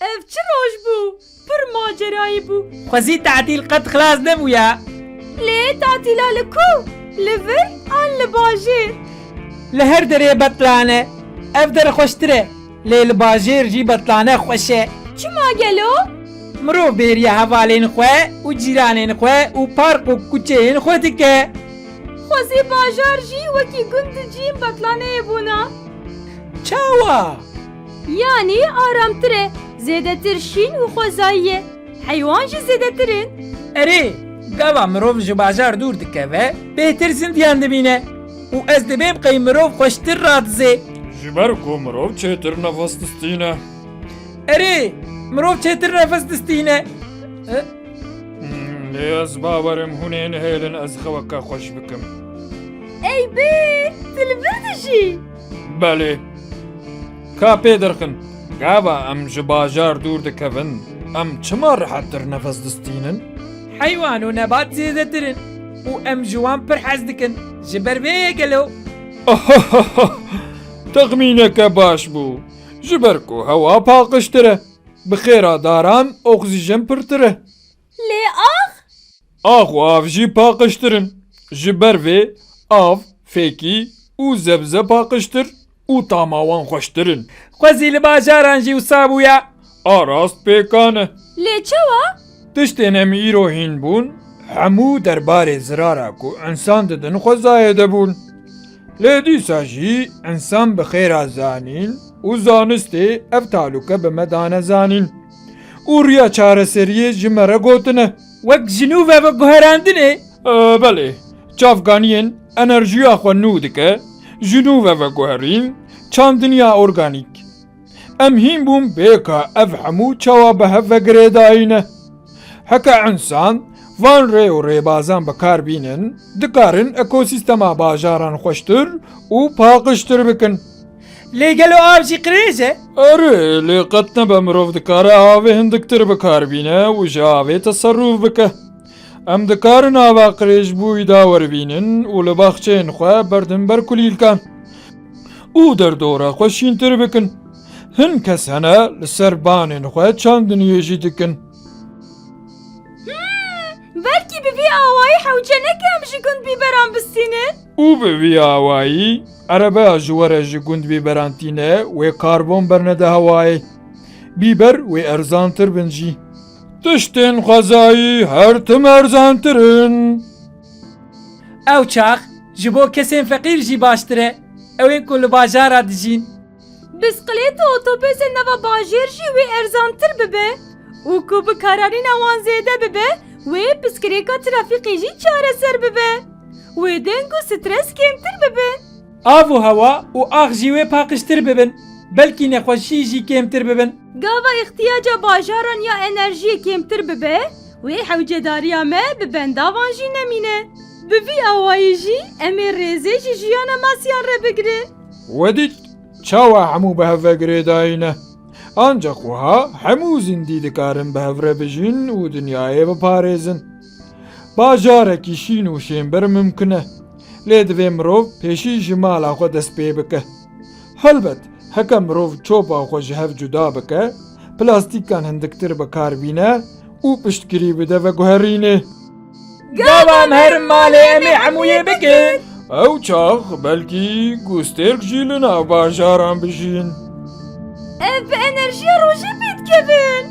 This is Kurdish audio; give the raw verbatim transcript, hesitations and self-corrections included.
Ev çi roj bû? Pir macerayî bû. Xwezî tatîl qet xilas nebûya. Lê tatîla li ku? Li vir an li bajêr? Li her derê betlane. Ev der xweştir e. Lê li bajêr jî betlane xweş e. Çima gelo? Mirov bêriya hevalên xwe û cîranên xwe û park û kuçeyên xwe dike. Xwezî bajar jî wekî gund û cîn betlaneyê bûna. Çawa? Yanî aramtir e, zêdetir şîn û xwezayî ye. Heywan jî zêdetir in. Erê, gava mirov ji bajar dûr dikeve, bêhtir zindiyan dibîne. Û ez dibêm qey mirov xweştir radizê. Ji ber ku mirov çêtir nefes distîne. Erê, mirov çêtir nefes distîne. E? Hmm, lê ez bawerim hûn ê nihêlin ez xeweke xweş bikim. Ey bê, tu li vir dijî? Belê. Ka pê derxin, gava em ji bajar dûr dikevin, em çima rihettir nefes distînin? Heywan û nebat zêdetir in û em ji wan pir hez dikin. Ji ber vê ye gelo? Texmîneke baş bû. Ji ber ku hewa paqijtir e, bi xêra daran oksîjen pirtir e. Lê ax? Ax û av jî paqijtir in. Ji ber vê av, fêkî û zebze paqijtir û tama wan xweştir in. Xwezî li bajaran jî wisa bûya. A rast pêkan e. Lê çawa? Tiştên em îro hîn bûn, hemû derbarê zirara ku însan didin xwezayê de bûn. Lê dîsa jî însan bi xêra zanîn û zanistê ev talûke bi me dane zanîn û riya çareseriyê ji me re gotine. Wek ji nû ve veguherandinê? E, belê. Çavkaniyên enerjiya xwe nû dike, ji nû ve veguherîn, çandiniya organîk. Em hîn bûn bê ka ev hemû çawa bi hev ve girêdayî ne. Heke însan van rê û rêbazan bi kar bînin, dikarin ekosîstema bajaran xweştir û paqijtir bikin. Lê gelo av jî qirêj e? Erê, lê qet nebe mirov dikare avê hindiktir bi kar bîne û ji avê teserrûf bike. Em dikarin ava qirêjbûyî dawer bînin û li baxçeyên xwe berdin ber kulîlkan û derdora xwe şîntir bikin. Hin kes hene li ser banên xwe çandiniyê jî dikin. Hmm, belkî bi vî awayî hewce neke em ji gund bîberan bistînin? Û bi vî awayî erebeya ji we re ji gund bîberan tîne, wê karbon bernede hewayê. Bîber wê erzantir bin jî. Tiştên xwezayî her tim erzantir in. Ew çax ji bo kesên feqîr jî baştir e, ew ên ku li bajara dijîn. Bisiklêt û otobusên nava bajêr jî wê erzantir bibe û ku bikaranîna wan zêde bibe, wê piskirêka trafîkê jî çareser bibe. Wê deng û stres kêmtir bibin. Av û hewa û ax jî wê paqijtir bibin, belkî nexweşî jî kêmtir bibin. Gava îhtiyaca bajaran ya enerjiyê kêmtir bibe, wê hewcedariya me bi bendavan jî nemîne. Bi vî awayî jî em ê rêzê ji jiyana masiyan re bigirin. We dît çawa hemû bi hev ve girêdayî ne. Ancaq wiha hemû zindî dikarin bi hev re bijîn û dinyayê biparêzin. Bajarekî şîn û şênber mimkun e. Lê divê mirov pêşî ji mala xwe dest pê bike. Helbet, heke mirov çopa xwe ji hev cuda bike, plastîkan hindiktir bi kar bîne û piştgirî bide veguherînê. Gava em herin malê em ê hemûyê bikin. Ew çax belkî gustêrk jî li nav bajaran bijîn. Ev bi enerjiya rojê pê dikevin.